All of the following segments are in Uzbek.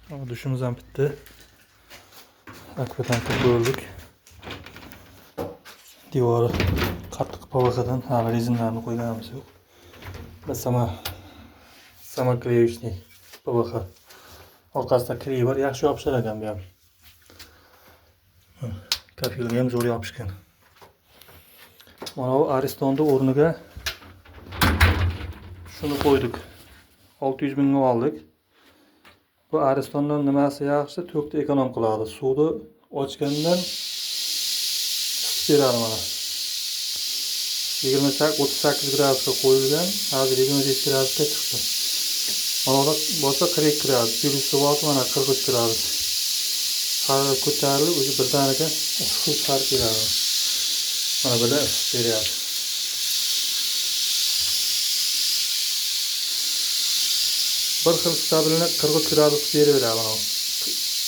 Duşumuz ham bitti. Akvatanka bo'ldik. Devori qattiq PVCdan, hali rezinlarni qo'yganimiz yo'q. Bu самоклеющий PVC. Orqasida kley bor, yaxshi yopishar ekan bu ham. Kafelga ham zo'r yopishgan. Mana bu Aristonni o'rniga shuni qo'ydik. 600 mingga oldik. Bu Aristondan nimasi yaxshi? Tokni ekonom qiladi. Suvni ochgandan isitib beradi mana. 38 gradusga qo'yilgan, hozir 25 gradusga chiqdi. Mana bu bo'lsa 42 gradus, plyusi bor mana 43 gradus. Harorat ko'tarilib, o'zi birdaniga issiq suv chiqarib keladi. Mana birdan isitib beryapti. Bir xil stabilni 43 gradus qilib beraveradi mana.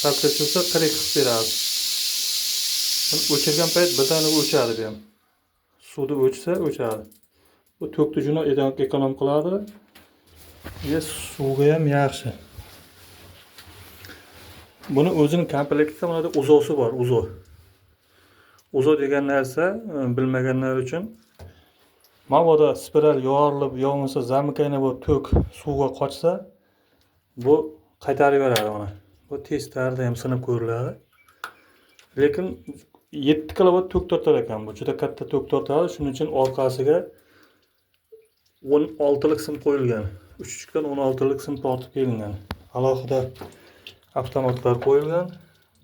Pastga tushsa 42 qilib beradi. Buni o'chirgan payt birdaniga o'chadi bu ham. Suvni o'chsa o'chadi. Bu tokni juda ekonom qiladi. Ve suvga ham yaxshi. Buni o'zining komplektida mana bu uzosi bor, uzo. Uzo degan narsa bilmaganlar uchun mabodo spiral yorilib, yo bo'lmasa zamykание bo'lib tok suvga qochsa, bu qaytarib beradi mana. Bu testlarda ham sinab ko'riladi. Lekin 7 kilovat tok tortar ekan bu. Juda katta tok tortadi. Shuning uchun orqasiga 16lik sim qo'yilgan. 3.5dan 16lik sim tortib kelingan. Alohida avtomatlar qo'yilgan.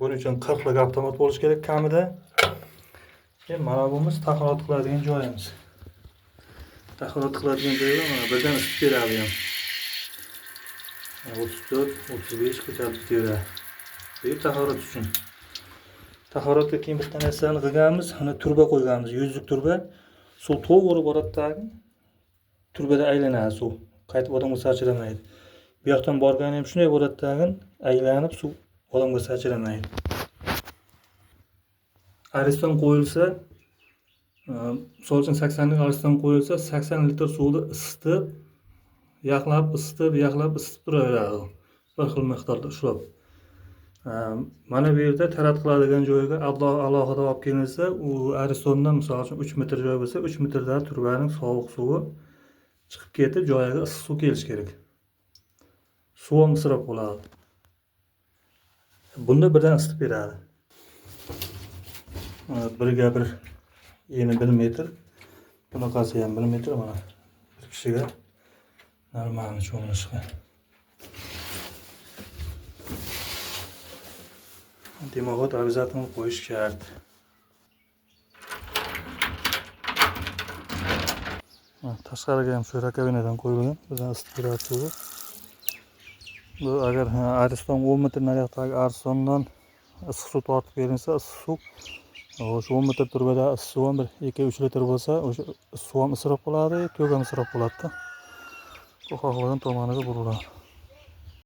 Buning uchun 40lik avtomat bo'lishi kerak kamida. Endi mana bimiz tahorat qiladigan joyimiz. Tahorat qiladigan joyda mana birdan isitib beradi ham. 34, 35 ko'tarib beradi. Bu tahorat uchun. Tahoratga keyin bitta narsani qilganmiz, mana turba qo'yganmiz, 100lik turba. Suv to'g'ri boradi-da, turbada aylanadi suv. Qaytib odamga sachramaydi. Bu yoqdan borgani ham shunday bo'ladi-da, aylanib suv odamga sachramaydi. Ariston qo'yilsa, misol uchun 80lik Ariston qo'yilsa, 80 litr suvni isitib, yaxlab, isitib, yaxlab, isitib turaveradi. Bir xil miqdorda ushlab. Mana bu yerda tarat qiladigan joyga alohida olib kelinsa, u Aristondan misol uchun 3 metr joy bo'lsa, 3 metrda turbaning sovuq suvi chiqib ketib, joyiga issiq suv kelishi kerak. Suv ham isrof bo'ladi. Bunda birdan isitib beradi. Mana birga bir yeni 1 metr. Bunaqasi ham 1 metr mana bir kishiga normalni cho'milishga. Dimog'ot обязательно qo'yish shart. Tashqariga ham shu rakovinadan qo'yilgan, bizdan isitib beradi suvi. Bu agar Ariston 10 metr nariyoqdagi Aristondan issiq suv tortib kelinsa, issiq suv o'sha 10 metr turbada issiq suv ham bir 2-3 litr bo'lsa, o'sha suv ham isrof bo'ladi, tok ham isrof bo'ladi-da. Bu xohlagan tomoniga buriladi.